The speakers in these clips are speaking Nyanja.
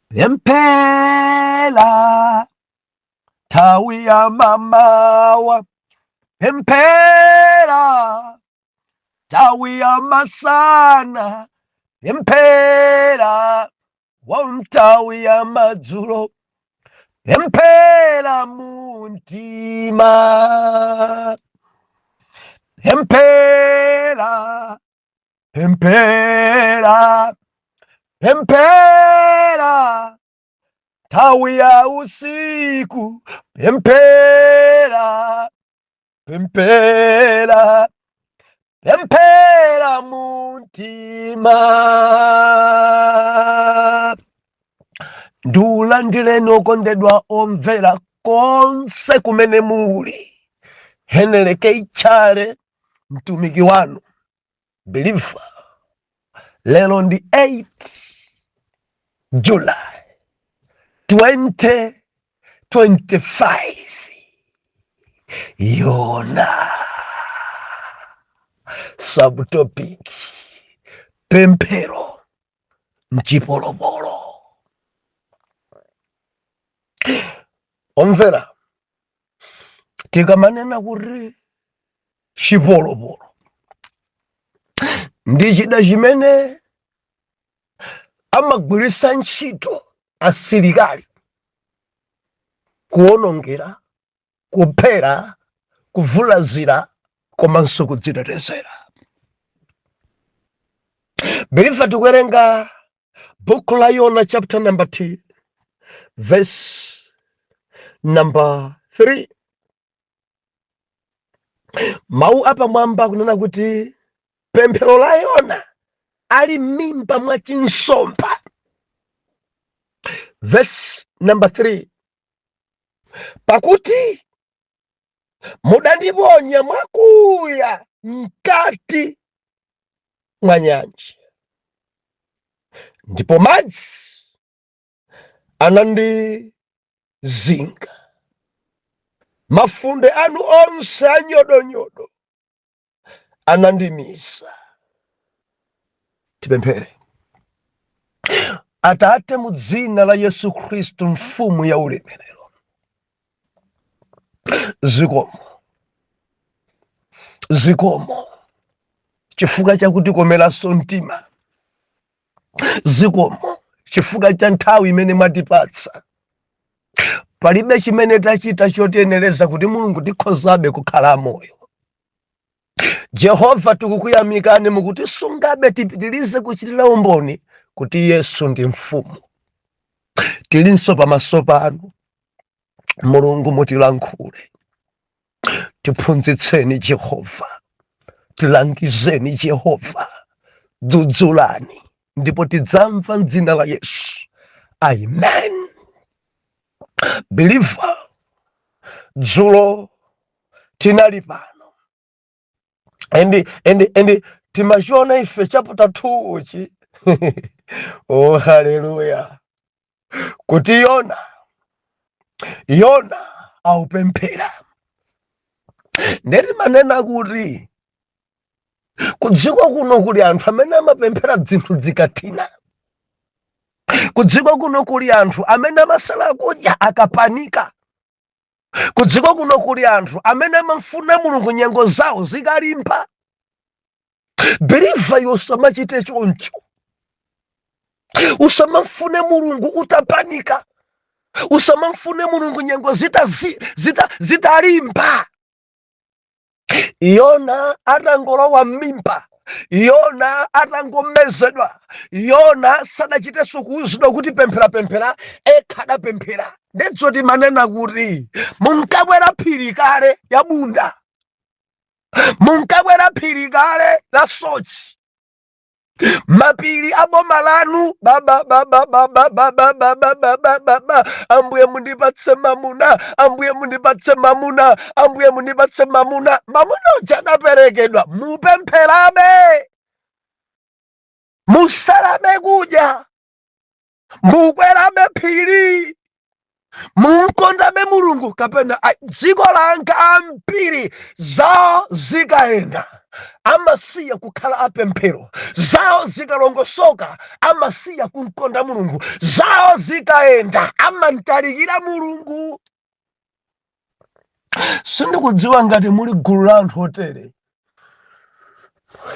Pemphera nthawi ya mamawa, pemphera nthawi ya masana, pemphera wa nthawi ya madzulo, pemphera mumtima, pemphera, pemphera, pemphera nthawi ya usiku, pemphera, pemphera, pemphera mumtima. Ndiulandireni okondedwa omvera konse kumene muli. Henry K. Tchale, mtumiki wanu believer. Lero ndi 8 July 2025. Yona subtopic, pemphero mchipolopolo. Omvera, tikamanena kuti chipolopolo ndi chida chimene amagwiritsa ntchito asilikali kuwonongera, kuphera, kuvulazira komanso kudzitetezera. Believer, tikuwerenga buku la Yona chapter number 2 verse number 3. Mawu apamwamba kunena kuti pemphero la Yona ali m'mimba mwa chinsomba. Verse number 3, pakuti mudandiponya mwakuya mkati mwa nyanja, ndipo madzi anandizinga. Mafunde anu onse anyodonyodo anandimiza. Tipemphere. Atate, mu dzina la Yesu Khristu, mfumu ya ulemerero, zikomo, zikomo chifukwa chakutikomeranso mtima, zikomo chifukwa cha nthawi imene mwatipatsa. Palibe chimene tachita chotiyenereza kuti Mulungu tikhozabe kukhala amoyo. Jehova, tikukuyamikani mukutisungabe tipitirize kuchitira umboni kuti Yesu ndi mfumu. Tilinso pamaso panu Mulungu, mutilankhule, tiphunzitseni Jehova, tilangizeni Jehova, dzudzulani ndipo tidzamva m'dzina la Yesu, amen. Believer, dzulo tinali pano and timachiona ife chapter 2 chi. Oh haleluya, kuti Yona aupemphera. Ndiye timanena kuti kudziko kuno kuli anthu amene amapemphera zinthu zikathina. Kudziko kuno kuli anthu amene amasala kudya akapanika. Kudziko kuno kuli anthu amene amamfuna Mulungu nyengo zawo zikalimba. Believer, iwe usamachite choncho. Usamamfune Mulungu utapanika, usamamfune Mulungu nyengo zitalimba. Yona atangolowa m'mimba, Yona atangomezedwa, Yona sadachitenso kuuzidwa kuti pemphera, pemphera, ekha adapemphera. Ndiye dzulo timanena kuti munkakwera phiri kale ya Bunda, munkakwera phiri kale la Soche, mapiri a boma lanu, baba baba baba baba baba baba baba, Ambuye mundipatse mamuna, Ambuye mundipatse mamuna, Ambuye mundipatse mamuna. Mamuna uja adaperekedwa, mupempherabe, musalabe kudya, mukwerabe phiri, munkondabe Mulungu kapena dziko langa ambiri zawo zikayenda. Amasiya kukhala apemphero. Zawo zikalongosoka, amasiya kumkonda Mulungu. Zawo zikayenda, amantalikira Mulungu. Sindikudziwa ngati muli gulu la anthu otere.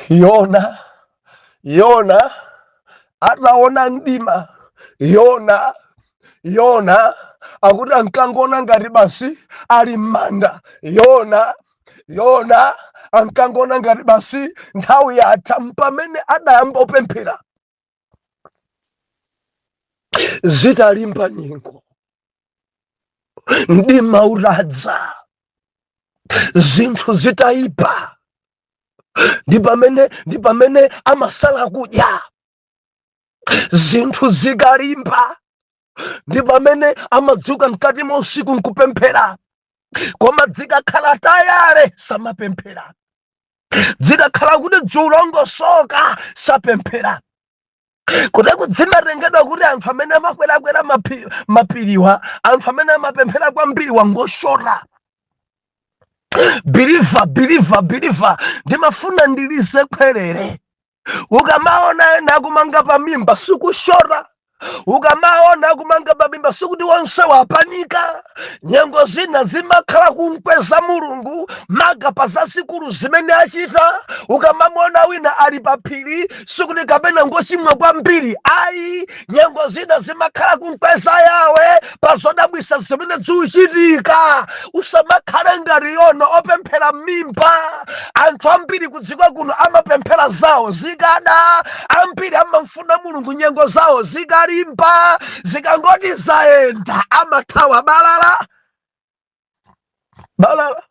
Yona, Yona ataona mdima, Yona, Yona akuti ankangona ngati basi ali m'manda. Yona, Yona ankangona ngati basi nthawi yatha, mpamene adayamba kupemphera. Zitalimba nyengo, mdima utadza, zinthu zitayipa, ndi pamene amasala kudya. Zinthu zikalimba, ndi pamene amadzuka mkati mwa usiku nkupemphera. Koma zikakhala tayale, samapemphera. Zikakhala kuti dzulongosoka, sapemphera. Kuti kudzimatengedwa kuti anthu amene amakwerakwera mapiriwa, anthu amene amapemphera kwambiri, wangoshota. Believer, believer, believer, ndimafuna ndilize khwerere. Ukamaona ena akumanga pamimba, sikushota. Ukamaona akumanga pamimba, sikuti wonse wapanika. Nyengo zina zimakhala kumkweza Mulungu, maka pa zazikulu zimene achita. Ukamamona wina ali pa phiri, sikuti kapena ngochimwa kwambiri, ayi. Nyengo zina zimakhala kumkweza Yawe pa zodabwisa zimene zikuchitika. Usamakhale ngati Yona opemphera m'mimba. Anthu ambiri kudziko kuno amapemphera zawo zikada. Ambiri amamfuna Mulungu nyengo zawo zikalimba. Zikangoti zayenda, amathawa, balala balala.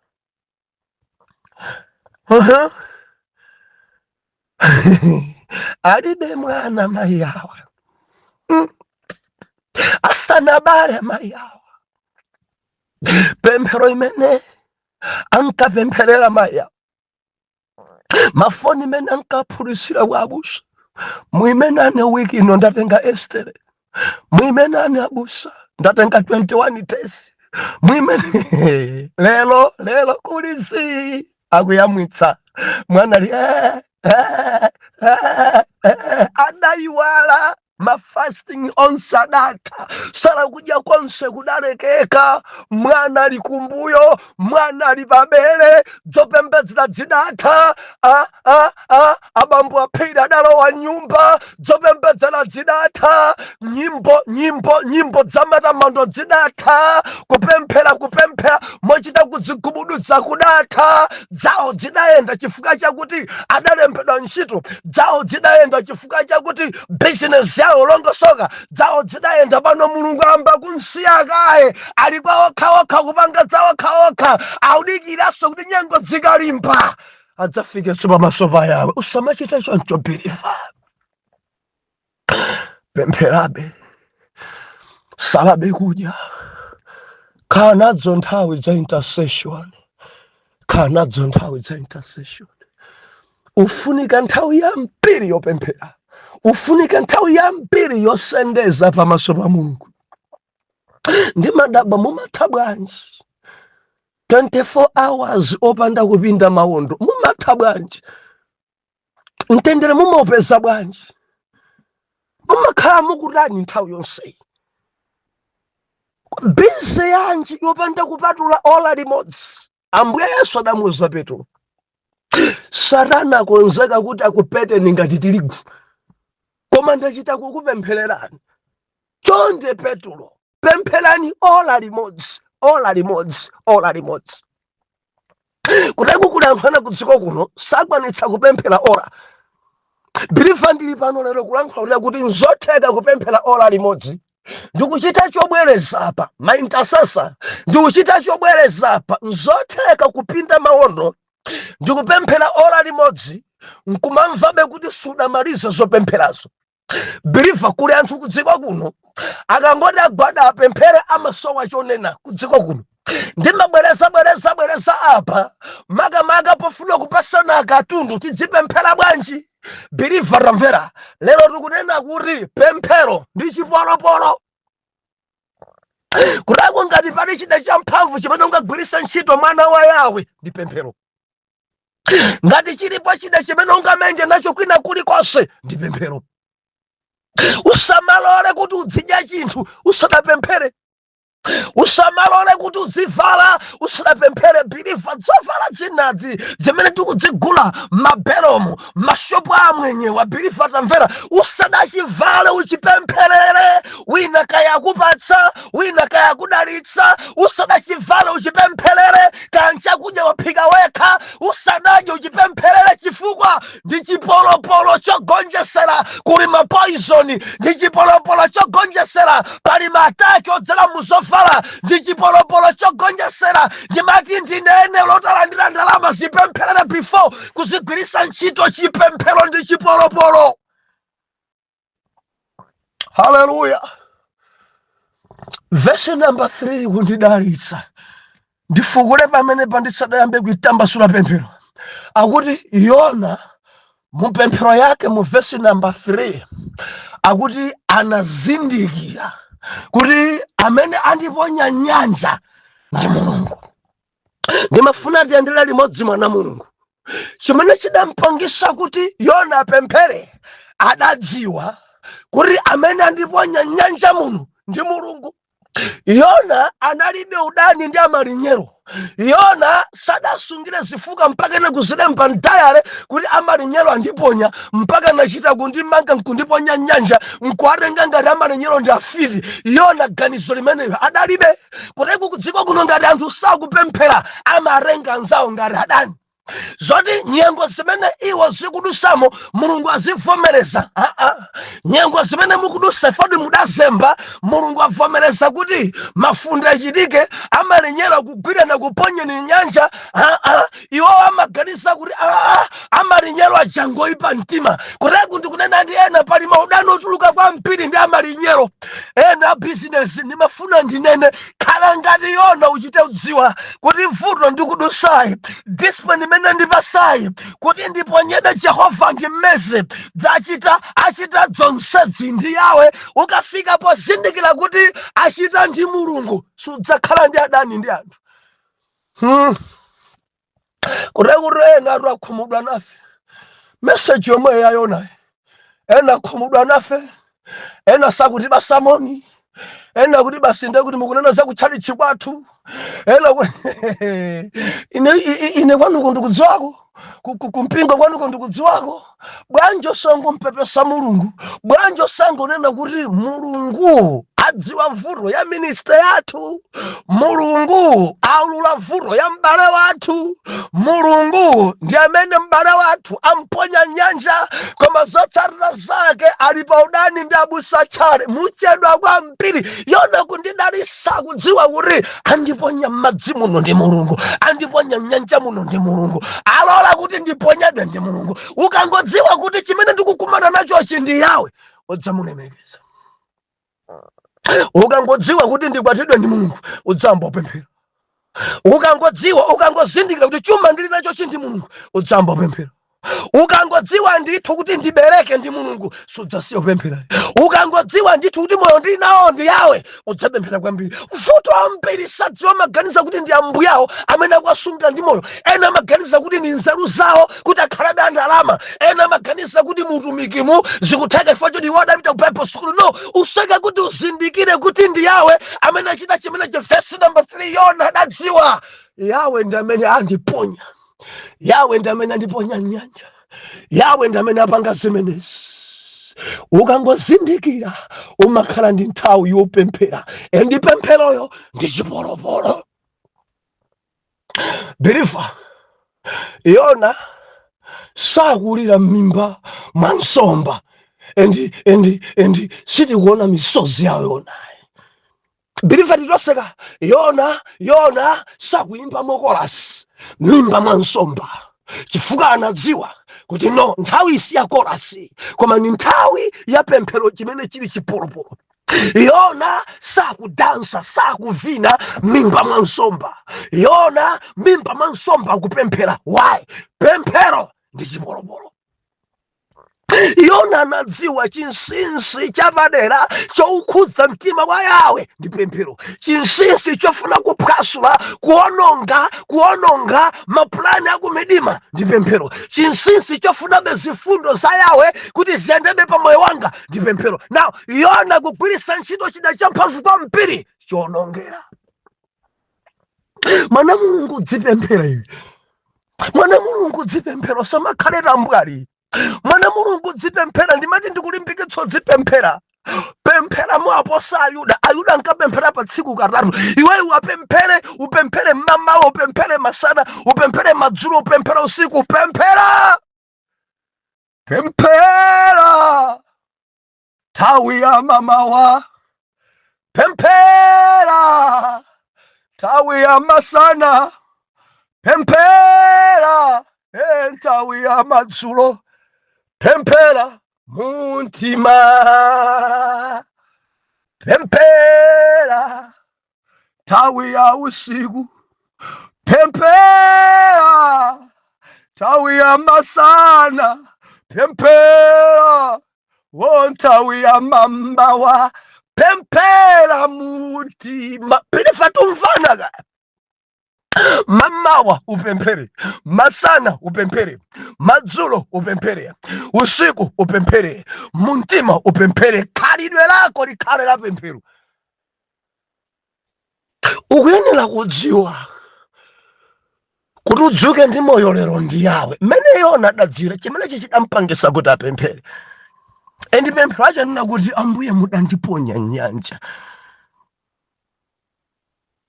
Alibe mwana mayi awa. Asanabale mayi awa, pemphero imene ankapempherera mayi awa, mafoni imene ankaphulisira kwa abusa, muimene ane wiki ino ndatenga estere, muimene ane abusa ndatenga 21 days, muimene lero lero kulisi akuyamwitsa mwana li adayiwala mafasting onse adatha, sala kudya konse kudalekeka. Mwana ali kumbuyo, mwana ali pabele, zopembedzera zidatha. Abambo aphiri adalowa nyumba, zopembedzera zidatha, nyimbo nyimbo nyimbo zamatamando zidatha, kupemphera kupemphera mochita kudzigubudutsa kudatha. Dzawo zidayenda chifukwa chakuti adalembedwa ntchito. Dzawo zidayenda chifukwa chakuti bizinesi yawo longosoka. Dzawo zidayenda. Pano Mulungu amba kunsiya kaye, ali kwa okhaokha, kupanga zaokhaokha, audikiranso kuti nyengo zikalimba adzafikenso pamaso pa Yawe. Usamachite choncho, believer. Pempherabe, salabe kudya, khala nadzo nthawi za intercession, khala nadzo nthawi za intercession. Ufunika nthawi yambiri yopemphera, ufunika nthawi yambiri yosendeza pamaso pa Mulungu. Ndimadabwa, mumatha bwanji 24 hours opanda kupinda mawondo? Mumatha bwanji? Mtendere mumaupeza bwanji? Mumakhala mukutani nthawi yonseyi? Busy yanji yopanda kupatula ola limodzi? Ambuye Yesu adamuwuza Petro, "Satana akonzeka kuti akupeteni ngati tirigu, koma ndachita kukupemphererani. Chonde Petro, pempherani ola limodzi, ola limodzi, ola limodzi." Kuteko kuli anthu ena kudziko kuno sakwanitsa kupemphera ola. Believer, ndili pano lero kulankhula kuti nzotheka kupemphera ola limodzi. Ndikuchita chobwereza apa, maintercessor, ndikuchita chobwereza apa. Nzotheka kupinda mawondo ndikupemphera ola limodzi, nkumamvabe kuti sudamalize zopempherazo. Believer, kuli anthu kudziko kuno akangoti agwada apemphere, amasowa chonena. Kudziko kuno ndimabwereza bwereza bwereza apa, makamaka pofuna kupasana katundu. Tidzipemphera bwanji? Believer, tamvera, lero tikunena kuti pemphero ndi chipolopolo. Kutako ngati pali chida champhamvu chimene ungagwiritsa ntchito, mwana wa Yawe, ndi pemphero. Ngati chilipo chida chimene ungamende nacho kwina kulikonse, ndi pemphero. Usamalole kuti udzidya chinthu usadapemphere. Usamalole kuti udzivala usadapemphere. Believer, dzovala dzinazi zimene tikudzigula maberomo, mashopu amwenyewa, believer, tamvera, usadachivale uchipempherere. Wina kaya akupatsa, wina kaya akudalitsa, usadachivale uchipempherere. Kanchakudya waphika wekha, usadadye uchipempherere, chifukwa ndi chipolopolo chogonjesera. Kuli mapoison, ndi chipolopolo chogonjesera. Pali ma attack odzera muzovala, ndi chipolopolo chogonjesera. Ndimati ndinene, lotalandira ndalama, zipempherere before kuzigwirisa ntchito. Chipemphero ndi chipolopolo. Haleluya! Verse number 3 kundidalitsa. Ndifukule pamene pandisadayambe kuitambasula pemphero. Akuti Yona mu pemphero yake mu verse number 3 akuti anazindikira kuti amene andiponya nyanja ndi Mulungu. Ndimafuna tiyendere limodzi, mwana Mulungu. Chimene chidampangisa kuti Yona apemphere, adadziwa kuti amene andiponya nyanja muno ndi Mulungu. Yona analibe udani ndi amalinyero. Yona sadasungire zifuka mpaka ine kuzilemba m'diary kuti amalinyero andiponya, mpaka nachita kundimanga nkundiponya nyanja, nkuwatenga ngati amalinyero ndi afiti. Yona ganizo limeneyo adalibe. Kuteku kudziko kuno ngati anthu sakupemphera, amarenga anzawo ngati adani. Zoti nyengo zimene iwo zikudusamo Mulungu azivomereza, aa, nyengo zimene mukudusa fodi mudazemba, Mulungu avomereza kuti mafunde achitike, amalinyero kugwirana kuponyeni nyanja, aa, iwo amaganiza kuti aa, amalinyero ajangoipa mtima. Kuteku ndikunena ndi ena, pali maudani ochuluka kwambiri ndi amalinyero ena a bizinesi. Ndimafuna ndinene, khala ngati Yona, uchite kudziwa kuti vuto ndikudusayi, discipline imene ndipasayi kuti ndiponyedwe, Jehova ndi mmeze dzachita, achita zonsezi ndi Yawe. Ukafika pozindikira kuti achita ndi Mulungu, sudzakhala ndi adani ndi anthu. Kuti ena atu akhumudwa nafe, message yomwe ya Yona, ena akhumudwa nafe, ena sakuti basamoni, ena kuti basi nde kuti mukunena za kutchalitchi kwathu, ena ine ine kwanuko ndikudziwako, kumpingo kwanuko ndikudziwako. Bwanji osangompepesa Mulungu? Bwanji osangonena kuti Mulungu adziwa vuto ya ministry yathu, Mulungu aulula vuto ya m'bale wathu, Mulungu ndi amene m'bale wathu amponya nyanja, koma zotsatira zake ali pa udani ndi abusa tchale? Muchedwa kwambiri. Yona kundidalisa kudziwa kuti andiponya m'madzi muno ndi Mulungu, andiponya nyanja muno ndi Mulungu, alola kuti ndiponyedwe ndi Mulungu. Ukangodziwa kuti chimene ndikukumana nachochi ndi Yawe, udzamulemekeza. Ukangodziwa kuti ndikwatidwe ndi Mulungu, udzayamba kupemphera. Ukangodziwa, ukangozindikira kuti chuma ndili nachochi ndi Mulungu, udzayamba kupemphera. Ukangodziwa ndithu kuti ndibereke ndi Mulungu, sudzasiya kupemphera. Ukangodziwa ndithu kuti moyo ndili nawo ndi Yawe, udzapemphera kwambiri. Vuto ambiri sadziwa, maganiza kuti ndi ambuyawo amene akuwasunga ndi moyo. Ena amaganiza kuti ndi nzeru zawo kuti akhalabe andalama. Ena amaganiza kuti mutumikimu zikutheka chifukwa choti iwo adapita ku Bible school. No, useke kuti uzindikire kuti ndi Yawe amene achita chimenechi. Verse number 3, Yona adadziwa Yawe ndi amene andiponya, Yawe ndi amene andiponya nyanja, Yawe ndi amene apanga zimenezi. Ukangozindikira, umakhala ndi nthawi yopemphera, and pempheroyo ndi chipolopolo. Believer, Yona sakulira m'mimba mwa nsomba, and sitikuona misozi yawo Yonayi. Believer, titoseka. Yona sakuyimba mo chorus mimba mwa nsomba, chifukwa anadziwa kuti no, nthawi isi ya chorus, koma ni nthawi ya pemphero, chimene chili chipolopolo. Yona sakudansa, sakuvina mimba mwa nsomba. Yona mimba mwa nsomba akupemphera. Why? Pemphero ndi chipolopolo. Yona anadziwa chinsinsi chapadera choukhudza mtima wa Yawe ndi pemphero, chinsinsi chofuna kuphwasula, kuononga mapulani akumidima ndi pemphero, chinsinsi chofunabe zifundo za Yawe kuti ziyendebe pa moyo wanga ndi pemphero. Now Yona kugwiritsa ntchito chida champhamvu kwambiri choonongera. Mwana Mulungu, dzipemphera iwe. Mwana Mulungu, dzipemphera, usamakhale tambwali. Mwana Mulungu, dzipemphera. Ndimati ndikulimbikitsa, dzipemphera. Pemphera mwaposa Ayuda. Ayuda ankapemphera pa tsiku katatu. Iweyo wapemphere, upemphere mmamawa, upemphere masana, upemphere madzulo, upemphere usiku. Upemphera, pemphera nthawi ya mamawa, pemphera nthawi ya masana, pemphera nthawi ya madzulo, pemphera muntima, pemphera nthawi ya usiku, pemphera nthawi ya masana, pemphera wo nthawi ya mamawa, pemphera muntima. Pilifa tumvana ka? Mamawa upemphere, masana upemphere, madzulo upemphere, usiku upemphere, muntima upemphere. Khalidwe lako likhale la pemphero. Ukuyenera kudziwa kuti udzuke ndi moyo lero ndi Yawe. Mmene Yona adadziwira chimenechi chidampangisa kuti apemphere. And pemphero achanena kuti, "Ambuye, mudandiponya nyanja."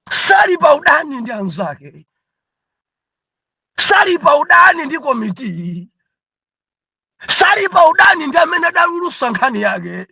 Sali pa udani ndi anzake, sali pa udani ndi komiti, sali pa udani ndi amene adalulusa nkhani yake,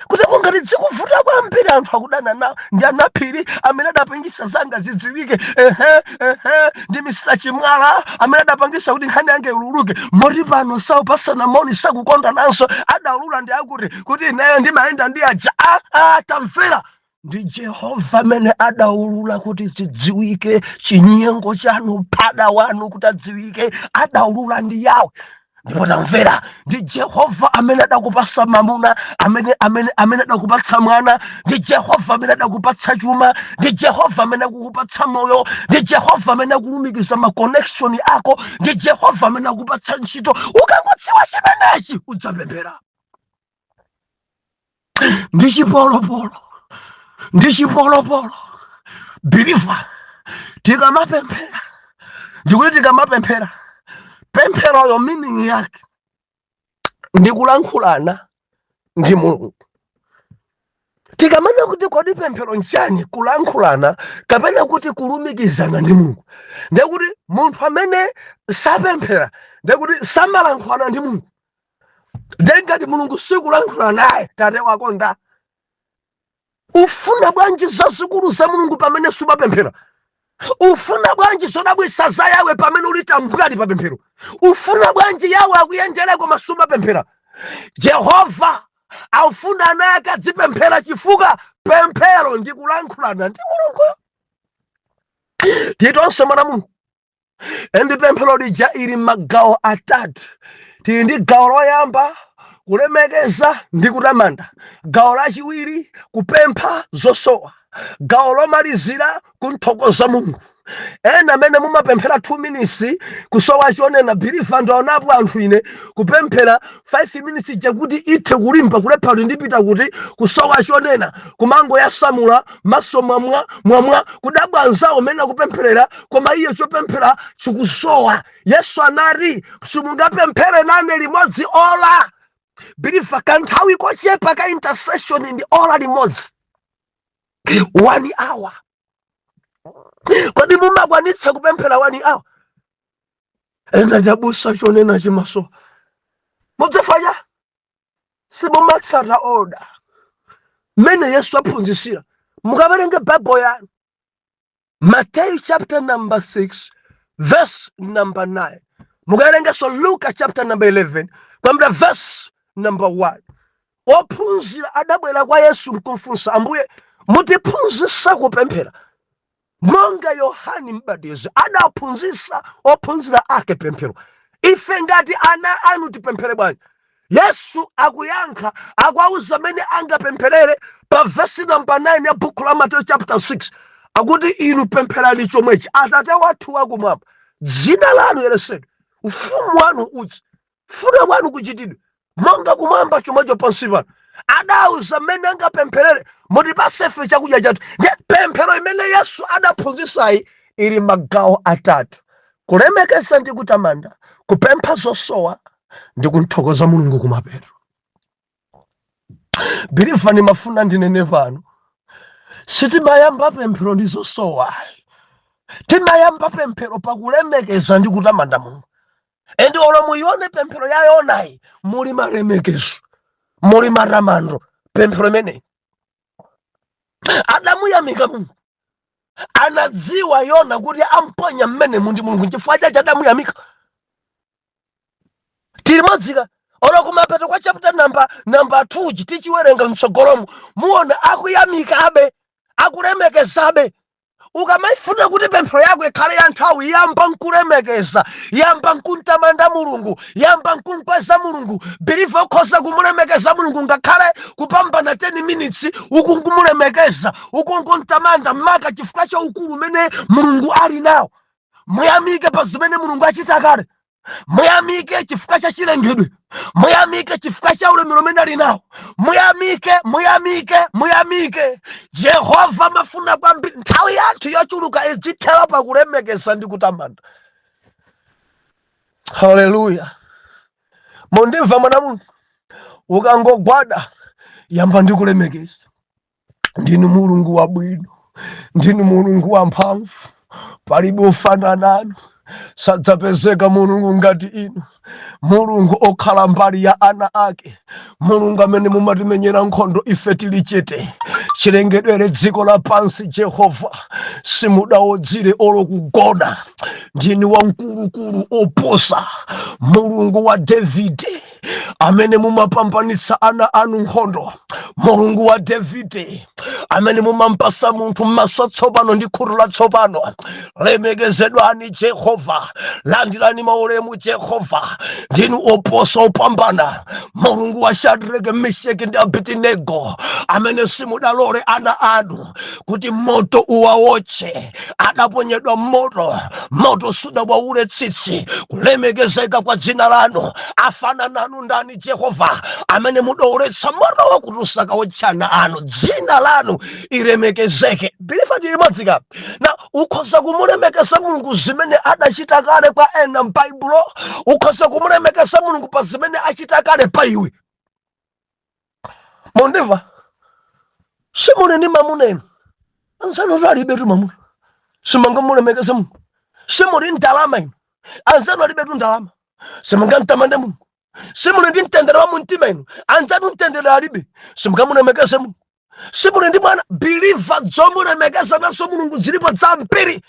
kuti kungati dzikuvuta kwambiri, anthu akudana nawo ndi anaphiri amene adapangisa zanga zidziwike, ehe ehe, ndi Mr Chimwala amene adapangisa kuti nkhani yange iluluke, moti pano saupasana moni, sakukonda nanso, adaulula ndi akuti kuti ineyo ndimayenda ndi aja. A a tamvera, ndi Jehova amene adaulula kuti zidziwike chinyengo chanu, phada wanu kuti adziwike, adaulula ndi Yawe. Ndipo tamvera, ndi Jehova amene adakupasa mamuna, amene adakupatsa mwana, ndi Jehova amene adakupatsa chuma, ndi Jehova amene akukupatsa moyo, ndi Jehova amene akulumikiza ma connection ako, ndi Jehova amene akupatsa ntchito. Ukangodziwa chimenechi, udzapemphera. Ndi chipolopolo, ndi chipolopolo, believer. Tikamapemphera, ndikuti tikamapemphera, pempheroyo meaning yake ndikulankhulana ndi Mulungu. Tikamana kuti kodi pemphero nchani? Kulankhulana kapena kuti kulumikizana ndi Mulungu. Ndekuti munthu amene sapemphera, ndekuti samalankhulana ndi Mulungu. Ndengati Mulungu sikulankhula naye, tate wako nda ufuna bwanji zazikulu za Mulungu pamene sumapemphera? Ufuna bwanji zodabwitsa za Yawe pamene uli tambwali pa pemphero? Ufuna bwanji Yawe akuyendere koma sumapemphera? Jehova aufuna ana ake adzipemphera, chifukwa pemphero ndi kulankhulana ndi Mulungu. Titonse mwana Mulungu. And pemphero lija ili magawo atatu. Tili ndi gawo loyamba, kulemekeza ndi kutamanda; gawo lachiwiri, kupempha zosowa; gawo lomalizira, kunthokoza Mulungu. Ena amene mumapemphera 2 minutes, kusowa chonena. Believer, ndaonapo anthu ine kupemphera 5 minutes ija kuti ithe kulimba, kulepha kuti ndipita kuti, kusowa chonena, kumangoyasamula maso mwamwa mwamwa, kudabwa anzawo amene akupempherera, koma iye chopemphera chikusowa. Yesu anati, "Simungapemphere nane limodzi ola?" Believer, kanthawi kochepa ka intercession ndi ola limodzi, one hour. Kodi mumakwanitsa kupemphera one hour? Ena chabusa chonena chimasowa mudzafanya, simumatsata order mmene Yesu aphunzitsira. Mukawerenge Bible yanu, Matthew chapter number 6 verse number 9, mukawerengenso Luka chapter number 11 kuyambira verse number 1. Ophunzira adabwera kwa Yesu nkumfunsa, "Ambuye, mutiphunzitsa kupemphera monga Yohani Mbatizi adaphunzitsa ophunzira ake pemphero. Ife ngati ana anu tipemphere bwanji?" Yesu akuyankha, akuwauza mmene angapempherere pa vesi namba 9 ya buku la Mateyu chapter 6. Akuti inu pempherani chomwechi: Atate wathu wakumwamba, dzina lanu liyeretsedwe, ufumu wanu udze, kufuna kwanu kuchitidwe monga kumwamba chomwecho pansi pano. Adauza mmene angapempherere: mutipase ife chakudya chathu. Ndiye pemphero imene Yesu adaphunzisayi ili magawo atatu: kulemekeza ndi kutamanda, kupempha zosowa ndi kumthokoza Mulungu kumapeto. Believer, ndimafuna ndinene pano, sitimayamba pemphero ndi zosowa, timayamba pemphero pakulemekeza ndi kutamanda Mulungu. And olo muione pemphero ya Yonayi, muli malemekezo, muli matamando. Pemphero imeneyi adamuyamika Mulungu. Anadziwa Yona kuti amponya mmene mundi Mulungu, chifukwa chache adamuyamika. Tilimodzika. Olo kumapeto kwa chapter number 2, tichiwerenga mtsogolomo, muona akuyamikabe, akulemekezabe. Ukamaifuna kuti pemphero yako ikhale ya nthawi, yamba nkulemekeza, yamba nkuntamanda Mulungu, yamba nkunkweza Mulungu. Believer, ukhoza kumulemekeza Mulungu ngakhale kupambana 10 minutes, ukungumulemekeza, ukunguntamanda, maka chifukwa cha ukulu umene Mulungu ali nawo. Muyamike pa zimene Mulungu achita kale, muyamike chifukwa cha chilengedwe, muyamike chifukwa cha ulemerero umene ali nawo. Muyamike, muyamike, muyamike. Jehova mafuna kwambiri nthawi yathu yochuluka izithera pakulemekeza ndi kutamanda. Haleluya! Mundimva, mwana Mulungu? Ukangogwada, yamba ndi kulemekeza: ndinu Mulungu wabwino, ndinu Mulungu wamphamvu, palibe ofanana nanu, sadzapezeka Mulungu ngati inu, Mulungu okhala mbali ya ana ake, Mulungu amene mumatimenyera nkhondo ife tili chete. Chilengedwere dziko lapansi, Jehova, simudawodzire olo kugona. Ndinu wamkulukulu oposa, Mulungu wa Davide amene mumapambanitsa ana anu nkhondo, Mulungu wa Davide amene mumampasa munthu maso atsopano ndi khutu latsopano. Lemekezedwani Jehova, landirani maulemu Jehova, ndinu oposa, opambana, Mulungu wa Shadrake, Mesheki ndi Abedinego amene simudalole ana anu kuti moto uwawotche. Adaponyedwa moto, moto sudawaule tsitsi. Kulemekezeka kwa dzina lanu. Afana nanu ndani, Jehova, amene mudauletsa moto wakuti usakawotcha ana anu? Dzina lanu ilemekezeke. Believer, limodzi na ukhoza kumulemekeza Mulungu zimene adachita kale kwa ena m'Baibulo, ukhoza kumulemekeza Mulungu pa zimene achita kale pa iwe. Mondimva? Simuli ndi mamuna inu, anzanu alibe tu mamuna, simungamulemekeze Mulungu. Simuli ndalama inu, anzanu alibe tu ndalama, simungamtamande Mulungu. Simuli ndi mtendere wa mumtima inu, anzanu mtendere alibe, simungamulemekeze Mulungu. Simuli ndi mwana. Believer, zomulemekeza naso Mulungu zilipo zambiri.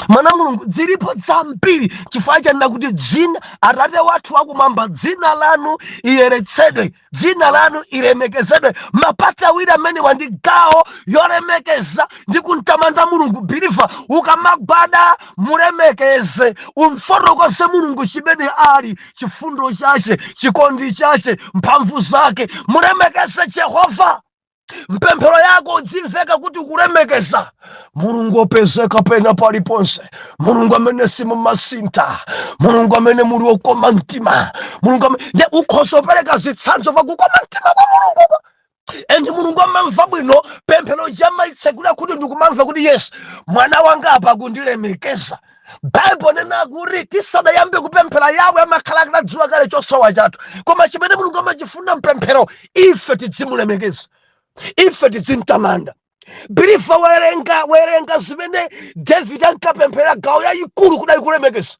Mwana Mulungu, zilipo zambiri. Chifukwa chanena kuti dzina, Atate wathu wakumwamba, dzina lanu iyeretsedwe, dzina lanu ilemekezedwe. Ma part awiri amenewa ndi gawo yolemekeza ndi kumtamanda Mulungu. Believer, ukamagwada mulemekeze, umfotokoze Mulungu chimene ali, chifundo chache, chikondi chache, mphamvu zake. Mulemekeze Jehova. Mpemphero yako udzimveka kuti ukulemekeza Mulungu opezeka pena paliponse, Mulungu amene simumasintha, Mulungu amene muli okoma mtima, Mulungu amene nde ukhoza kupereka zitsanzo pakukoma mtima kwa Mulungu. And Mulungu amamva bwino pemphero chamaitsekula kuti ndikumamva kuti yes, mwana wanga apa akundilemekeza. Baibulo nena kuti tisadayambe kupemphera, Yawe amakhala akadadziwa kale chosowa chathu. Koma chimene Mulungu amachifuna mpemphero, ife tidzimulemekeza, ife tidzimtamanda. Believer, werenga, werenga zimene David ankapemphera, gawo yayikulu kudali kulemekeza.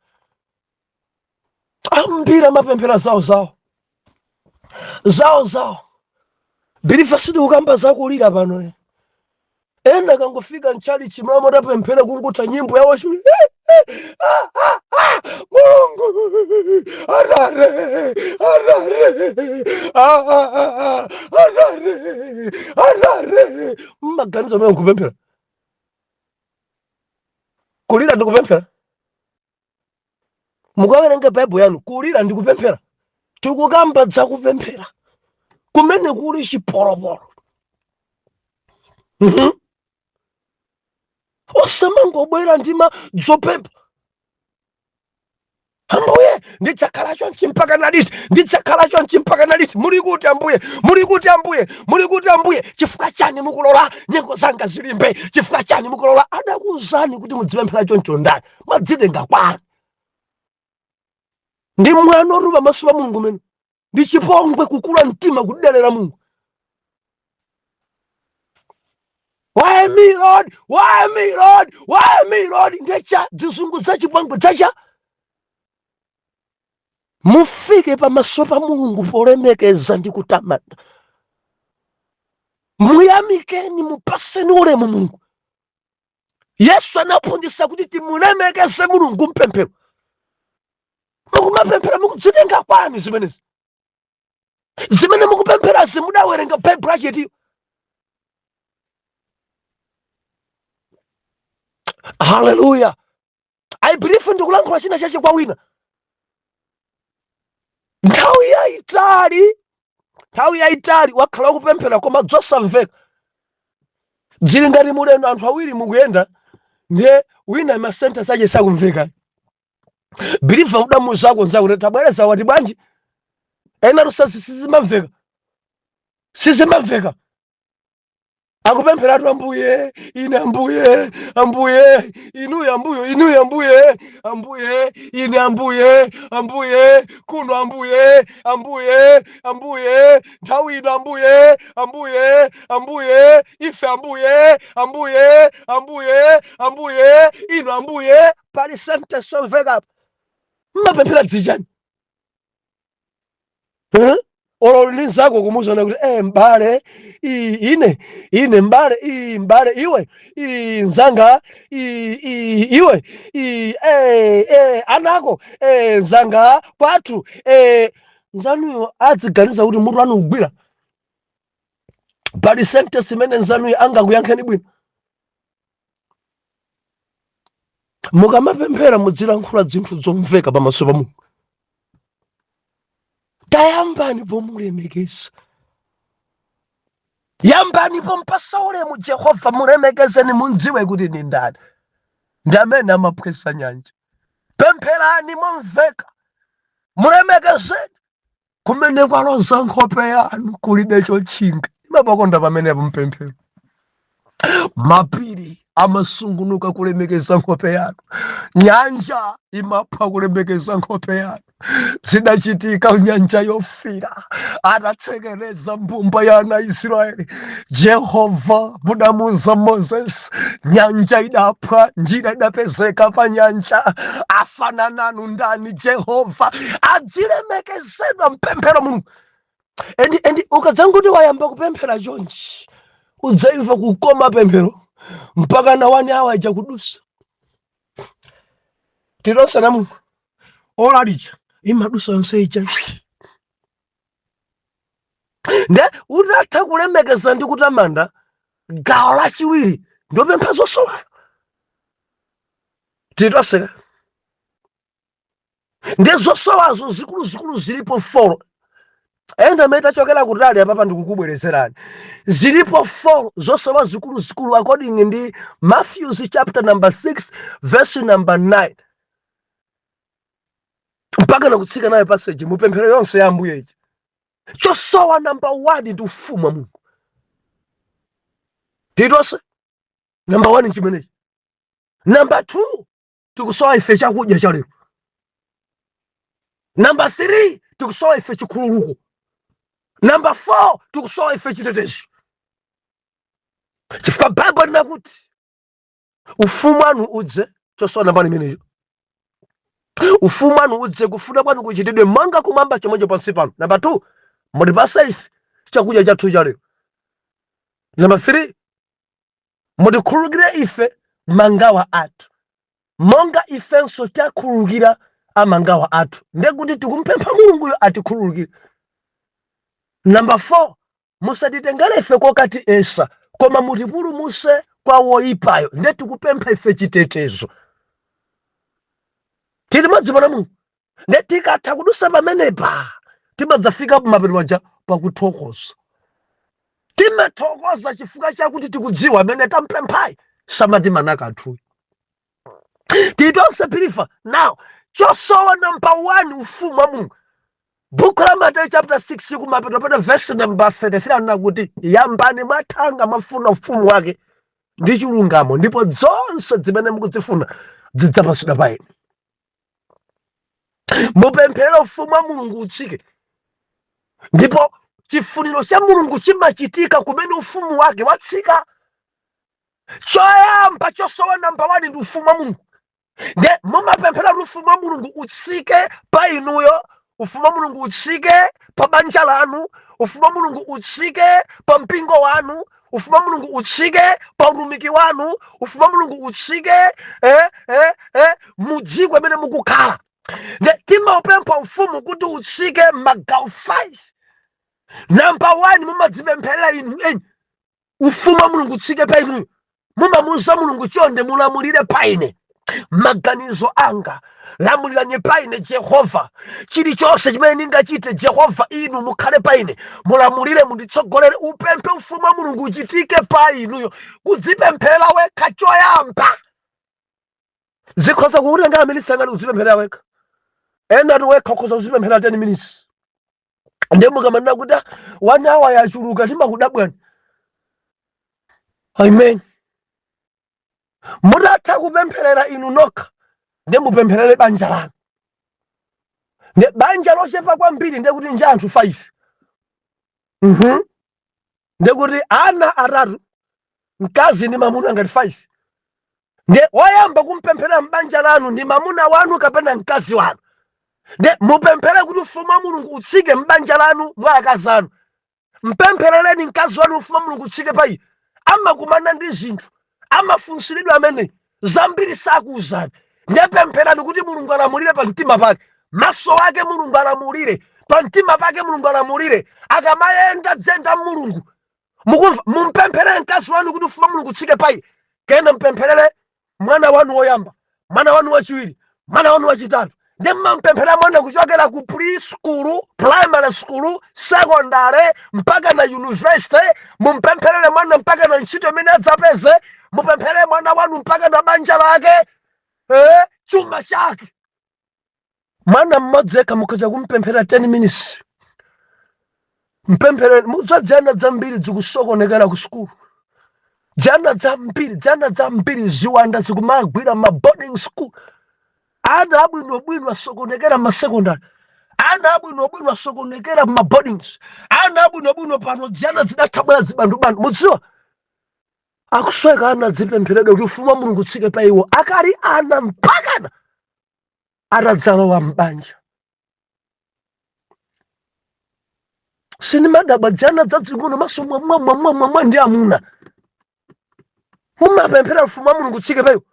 Ambiri amapemphera zawo zawo zawo zawo. Believer, sitikukamba zakulira pano eh. Ena kangofika mchalichi, mlamo tapemphera, kungutha nyimbo yawo, "Mulungu arare arare ah, ah, ah, arare arare." Mmaganizo amene nkupemphera, kulira ndikupemphera. Mukawerenge Baibulo yanu, kulira ndi kupemphera. Tikukamba za kupemphera kumene kuli chipolopolo. Osamangobwera ndi madzopempha, Ambuye, ndidzakhala chonchi mpaka naliti? Ndidzakhala chonchi mpaka naliti? Muli kuti Ambuye? Muli kuti Ambuye? Muli kuti Ambuye? Chifukwa chani mukulola nyengo zanga zilimbe? Chifukwa chani mukulola? Adakuwuzani kuti mudzipemphera choncho ndani? Mwadzitenga kwani? Ndi mwano pamaso pa Mulungu mene ndi chipongwe, kukula mtima, kudelera Mulungu. Why me, Lord? Why me, Lord? Why me, Lord? Ndecha zizungu za chipongwe zacha. Mufike pamaso pa Mulungu polemekeza ndi kutamanda. Muyamikeni, mupaseni ulemu Mulungu. Yesu anaphunzitsa kuti timulemekeze Mulungu mpemphero. Mukumapemphera mukudzitenga kwani zimenezi? Zimene mukupempherazi mudawerenga Baibulo achetiyo? Haleluya! I believe ndikulankhula china chache kwa wina. Nthawi yayitali, nthawi yayitali wakhala ukupemphera koma zosamveka. Zili ngati mulendo, anthu awiri mukuyenda, ndiye wina masentence ache sakumveka. Believer udamuuzako nzako kuti tabwereza, wati bwanji? Ena lusasi sizimamveka, sizimamveka. Akupempheratu, Ambuye ine, Ambuye, Ambuye inuyo, Ambuye inuyo, Ambuye, Ambuye ine, Ambuye, Ambuye kuno, Ambuye, Ambuye, Ambuye nthawi ino, Ambuye, Ambuye, Ambuye ife, Ambuye, Ambuye, Ambuye, Ambuye ino, Ambuye. Pali sentence yomveka apa? Mmapemphera dzichani? Eh? Olo ndi nzako kumuuzana kuti m'bale, ine ine m'bale, m'bale iwe, nzanga, iwe, anako, nzanga kwathu, nzanuyo adziganiza kuti mutu wanu ugwira. Pali sentence imene nzanuyo angakuyankheni bwino? Mukamapemphera mudzilankhula zinthu zomveka pamaso pa Mulungu. Tayambani pomulemekeza, yambani pompasa ulemu Jehova, mulemekezeni, mundziwe kuti ndi ndani, ndi amene amaphwesa nyanja. Pempherani momveka, mulemekezeni. Kumene kwaloza nkhope yanu kulibe chotchinga. Imapakonda pamenepo mpemphero. Mapiri amasungunuka kulemekeza nkhope yanu, nyanja imaphwa kulemekeza nkhope yanu. Zidachitika Nyanja Yofira atatsekereza mbumba ya ana Israeli. Jehova mudamuuza Moses, nyanja idaphwa, njira idapezeka pa nyanja. Afana nanu ndani Jehova? Adzilemekezedwa mpemphero Mulungu. And ukadzanguti wayamba kupemphera chonchi, udzaimva kukoma pemphero mpaka na 1 hour ija kudusa. Tilonse na Mulungu ola lija imadusa yonse ija. Nde utatha kulemekeza ndi kutamanda, gawo lachiwiri ndopempha zosowayo. Titoseka ndi zosowazo zikuluzikulu zilipo 4. Ena amene tachokera kutali apapa ndikukubwerezerani, zilipo 4 zosowa zikuluzikulu according ndi Matthews chapter number 6 verse number 9 mpaka nakutsika nayo passage mupemphero yonse ya Ambuye ichi. Chosowa number 1 ndi ufumu wa Mulungu. Titose number 1 chimenechi. Number 2, tikusowa ife chakudya cha lero. Number 3, tikusowa ife chikhululuko. Number 4, tikusowa ife chitetezo, chifukwa Baibulo linakuti ufumu wanu udze. Chosowa namba imeneyo, ufumu wanu udze, kufuna kwanu kuchitidwe monga kumwamba chomwecho pansi pano. Namba 2, mutipase ife chakudya chathu cha lero. Namba 3, mutikhululukire ife mangawa athu monga ifenso takhululukira amangawa athu. Ndekuti tikumpempha Mulunguyo atikhululukire. Namba 4, musatitengere ife kokatiyesa, koma mutipulumuse kwa woyipayo. Nde tikupempha ife chitetezo. Tili limodzi pana Mulungu. Nde tikatha kudusa pamenepa, timadzafika pamapeto paja pakuthokoza. Timathokoza chifukwa chakuti tikudziwa amene tampemphayi samatimana kanthuyo. Titonse believer now, chosowa number 1, ufumu wa Mulungu. Buku la Mateyu chapter 6 kumapeto pene, verse number 33, anena kuti yambani mwathanga mwafuna ufumu wake ndi chilungamo, ndipo zonse zimene mukudzifuna zidzapatsidwa pa inu. Mupempherere ufumu wa Mulungu utsike, ndipo chifuniro cha Mulungu chimachitika kumene ufumu wake watsika. Choyamba, chosowa number 1 ndi ufumu wa Mulungu. Nde mumapemphera kuti ufumu wa Mulungu utsike pa inuyo, ufumu wa Mulungu utsike pa banja lanu, ufumu wa Mulungu utsike pa mpingo wanu, ufumu wa Mulungu utsike pa utumiki wanu, ufumu wa Mulungu utsike mu dziko imene mukukhala. Nde timaupempha ufumu kuti utsike magawo 5. Number 1, mumadzipempherera inu eni, ufumu wa Mulungu utsike pa inuyo. Mumamuuza Mulungu, chonde mulamulire pa ine, maganizo anga lamulirani pa ine Jehova, chilichonse chimene ndingachite Jehova inu mukhale pa ine, mulamulire, munditsogolere. Upemphe ufumu wa Mulungu uchitike pa inuyo, kudzipemphera wekha choyamba. Zikhoza kukutenga minutes angati kudzipemphera wekha? Ena tu wekha ukhoza kudzipemphera 10 minutes. Ndiye mukamanena kuti 1 hour yachuluka, timakudabwani. Amen. Mutatha kupempherera inu nokha, ndiye mupempherere banja lanu. Ndiye banja lochepa kwambiri ndiye kuti nja anthu 5. Ndiye kuti ana atatu, mkazi ndi mamuna, ngati 5. Ndiye woyamba kumpemphera m'banja lanu ndi mamuna wanu kapena mkazi wanu. Ndiye mupemphere kuti ufumu wa Mulungu utsike m'banja lanu mwa akazi anu. Mpempherereni mkazi wanu, ufumu wa Mulungu utsike pa iye. Amakumana ndi zinthu, amafunsiridwa amene zambiri sakuwuzani. Ndiye pempherani kuti Mulungu alamulire pa mtima pake, maso ake Mulungu alamulire pa mtima pake, Mulungu alamulire akamayenda dzenda Mulungu. Mukumva? Mumpempherere mkazi wanu kuti ufumu wa Mulungu utsike pa iye. Kena mpempherere mwana wanu woyamba, mwana wanu wachiwiri, mwana wanu wachitatu. Ndi mmampemphera mwana kuchokera ku preschool, primary school, secondary mpaka na university. Mumpempherere mwana mpaka na ntchito imene adzapeze. Mupempherere mwana wanu mpaka na banja lake, chuma chake. Mwana mmodzi yekha mukhoza kumpemphera 10 minutes. Mpempherere, mudzadzana zambiri zikusokonekera ku sukulu, jana zambiri, jana zambiri ziwanda zikumagwira ma boarding school. Ana abwinobwino asokonekera ma secondary, ana abwinobwino asokonekera ma boardings, ana abwinobwino pano jana zidathabwera zibandubandu. Mudziwa akusweka ana adzipempheredwa kuti ufumu wa Mulungu utsike pa iwo akali ana mpakana atadzalowa m'banja. Sindimadabwa jana dzadzing'ono maso mwamwamwamwamwa ndi amuna. Mumapemphera ufumu wa Mulungu utsike pa iwo.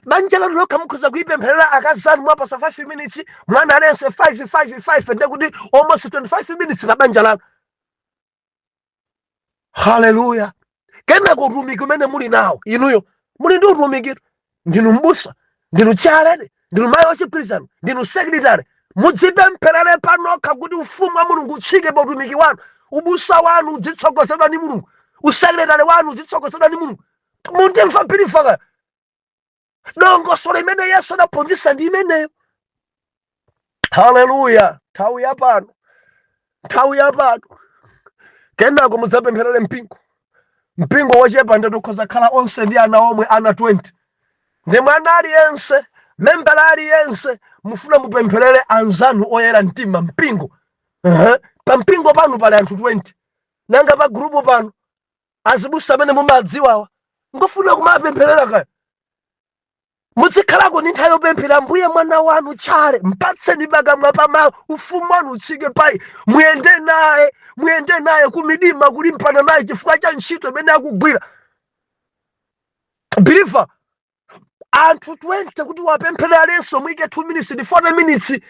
Banja lanu lokha mukhoza kuipempherera akazi anu, mwapasa 5 minutes mwana aliyense, 5 5 5, ndiye kuti almost 25 minutes pa banja lanu. Haleluya. Kenako utumiki umene muli nawo inuyo, muli ndi utumiki, ndinu mbusa, ndinu chairlady, ndinu mayi wachigwirizano, ndinu secretary, mudzipempherere panokha kuti ufumu wa Mulungu utsike pa utumiki wanu. Ubusa wanu udzitsogozedwa ndi Mulungu, usekretary wanu udzitsogozedwa ndi Mulungu. Mundimva believer? Dongosolo imene Yesu adaphunzitsa ndi imeneyo. Haleluya. Nthawi yapano, nthawi yapano. Kenako mudzapempherere mpingo. Mpingo wochepa ndetu ukhoza khala onse ndi ana omwe, ana 20. Ndi mwana aliyense, membala aliyense, mufuna mupempherere anzanu oyera mtima mpingo. Pa mpingo panu pali anthu 20. Nanga pa group pano azibusa amene mumadziwawa ngofuna kumapempherera kaya? Muzikhalako ndi nthawi yopemphera. Ambuye, mwana wanu tchale mpatseni pakamwa pa mawu, ufumu wanu utsike payi. Muyende naye, muyende naye kumidima, kulimbana naye chifukwa cha ntchito imene akugwira. Believer, anthu 20 kuti wapempherera aliyense muyike 2 minutes ndi 40 minutes.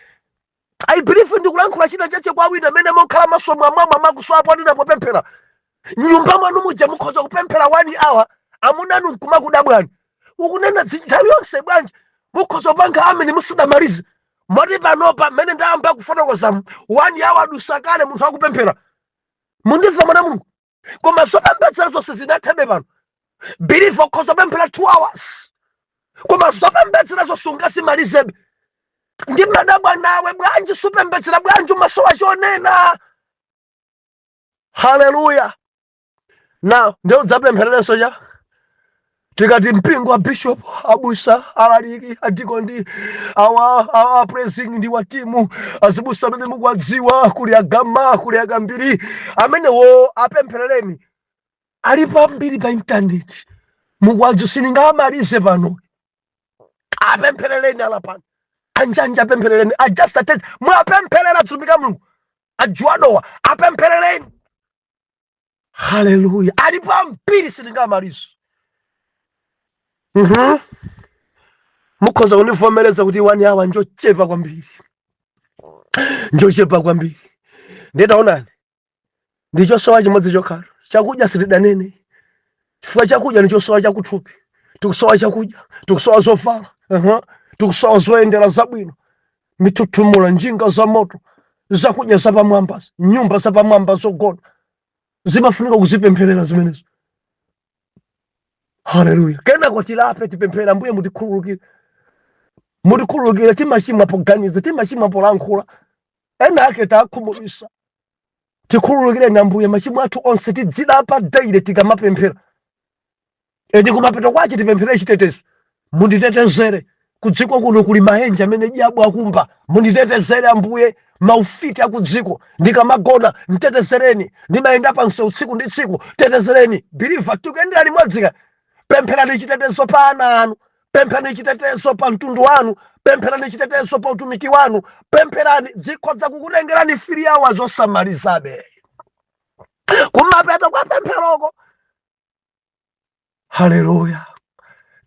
I believe ndikulankhula china chache kwa wina amene mokhala maso mwamwamwa makusowa ponena popemphera. Nyumba mwanu muja mukhoza kupemphera 1 hour, amuna anu nkumakudabwani, ukunena nthawi yonse bwanji? Mukhoza kupanga amene musadamalize. Moti panopa mmene ndayamba kufotokozamu, 1 hour adusa kale munthu akupemphera. Mundimva, mwana Mulungu? Koma zopembedzera zonse zinathebe pano. Believer, ukhoza kupemphera 2 hours, koma zopembedzera zonse ungazimalizebe. Ndi madabwa nawe, bwanji supembedzera? Bwanji umasowa chonena? Haleluya! Now ndiye udzapemphererenso cha tikati mpingo wa bishop, abusa, alaliki, adikondi awa, awa praising ndi wa timu, azibusa amene mukuwadziwa, kuli agama, kuli akambiri, amenewo apempherereni. Alipo ambiri pa intaneti mukuwadziwa, sindingamalize pano. Apempherereni alapano, anjanja apempherereni, ajust atezi mwapempherera, atumiki Mulungu ajuwadowa apempherereni. Haleluya! Alipo ambiri, sindingamalize. Mukhoza kundivomereza kuti 1 hour njochepa kwambiri, njochepa kwambiri. Nditaonani, ndichosowa chimodzi chokhalo, chakudya. Sitidanene chifukwa chakudya ni chosowa chakuthupi. Tikusowa chakudya, tikusowa zovala, Tikusowa zoyendera zabwino, mithuthumulo, njinga za moto, zakudya zapamwamba, nyumba zapamwamba zogona. Zimafunika kuzipempherera zimenezo. Haleluya! Kenako tilape, tipemphere, Ambuye mutikhululukire, mutikhululukire. Timachimwa poganiza, timachimwa polankhula, ena ake takhumudwisa. Tikhululukireni Ambuye machimo athu onse. Tidzilapa daily tikamapemphera. Edi kumapeto kwache tipemphere chitetezo. Munditetezere kudziko kuno, kuli maenje amene diabo akumba. Munditetezere Ambuye, maufiti akudziko. Ndikamagona mtetezereni, ndimayenda pansewu tsiku ndi tsiku, tetezereni. Believer, tikuyendera limodzi. Pempherani chitetezo pa ana anu, pempherani chitetezo pa mtundu wanu, pempherani chitetezo pa utumiki wanu. Pempherani, zikhoza kukutengerani 3 hours osamalizabe kumapeto kwa pempheroko. Haleluya!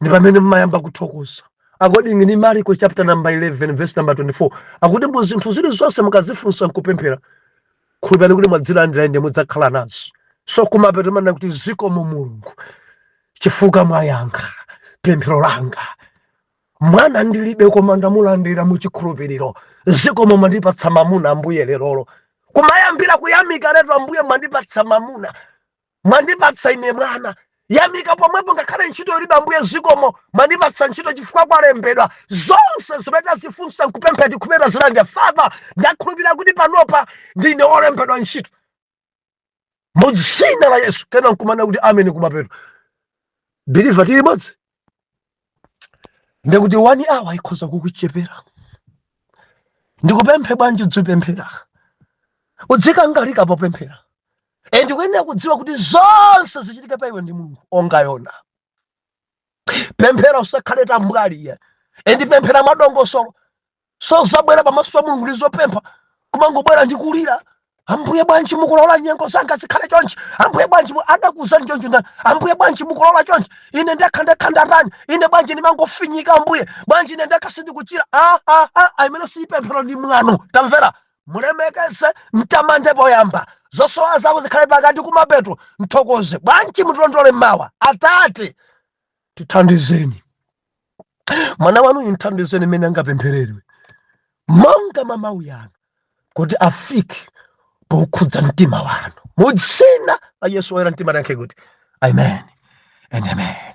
Ndi pamene mmayamba kuthokoza. According ni Mariko chapter number 11 verse number 24, akuti mu zinthu zilizonse mukazifunsa nkupemphera, khulupirani kuti mwadzilandira, ende mudzakhala nazo. So kumapeto manena kuti zikomo Mulungu chifukwa mwayankha pemphero langa. Mwana ndilibe, koma ndamulandira muchikhulupiriro. Zikomo mwandipatsa mamuna Ambuye lerolo. Kumayambira kuyamika leto, Ambuye mwandipatsa mamuna, mwandipatsa ine mwana. Yamika pomwepo. Ngakhale ntchito ilibe, Ambuye zikomo mwandipatsa ntchito, chifukwa kwalembedwa zonse zimene tazifunsa nkupemphera tikhulupirira zilandira. Father, ndakhulupirira kuti panopa ndine wolembedwa ntchito mu dzina la Yesu. Kena nkumana kuti ameni kumapeto. Believer, tili limodzi. Ndikuti 1 hour ikhoza kukuchepera. Ndikupemphe bwanji, udzipemphera, udzikangalika popemphera. E, ndikuyenera kudziwa kuti zonse zichitike pa iwe ndi Mulungu onga Yona. Pemphera, usakhale tambwali. E, ndipemphera mwadongosolo. So zabwera pamaso pa Mulungu ndi zopempha, kumangobwera ndi kulira, "Ambuye, bwanji mukulola nyengo zanga zikhale chonchi? Ambuye, bwanji adakuuzani chonchi ndani? Ambuye, bwanji mukulola chonchi? Ine ndekha ndekha ndatani? Ine bwanji ndimangofinyika? Ambuye, bwanji ine ndekha sindikuchira?" Ah, ah, ah, imene siyipemphero, ndi mwano. Tamvera, mulemekeze, mtamande poyamba, zosowa zako zikhale pakati, kumapeto mthokoze. Bwanji mutilondole mawa? Atate, tithandizeni mwana wanu, mthandizeni mmene angapemphereredwe monga mwa mawu yanu, kuti afike pokhudza mtima wanu, mu dzina la Yesu. Woyera mtima, tankhe kuti amen and amen.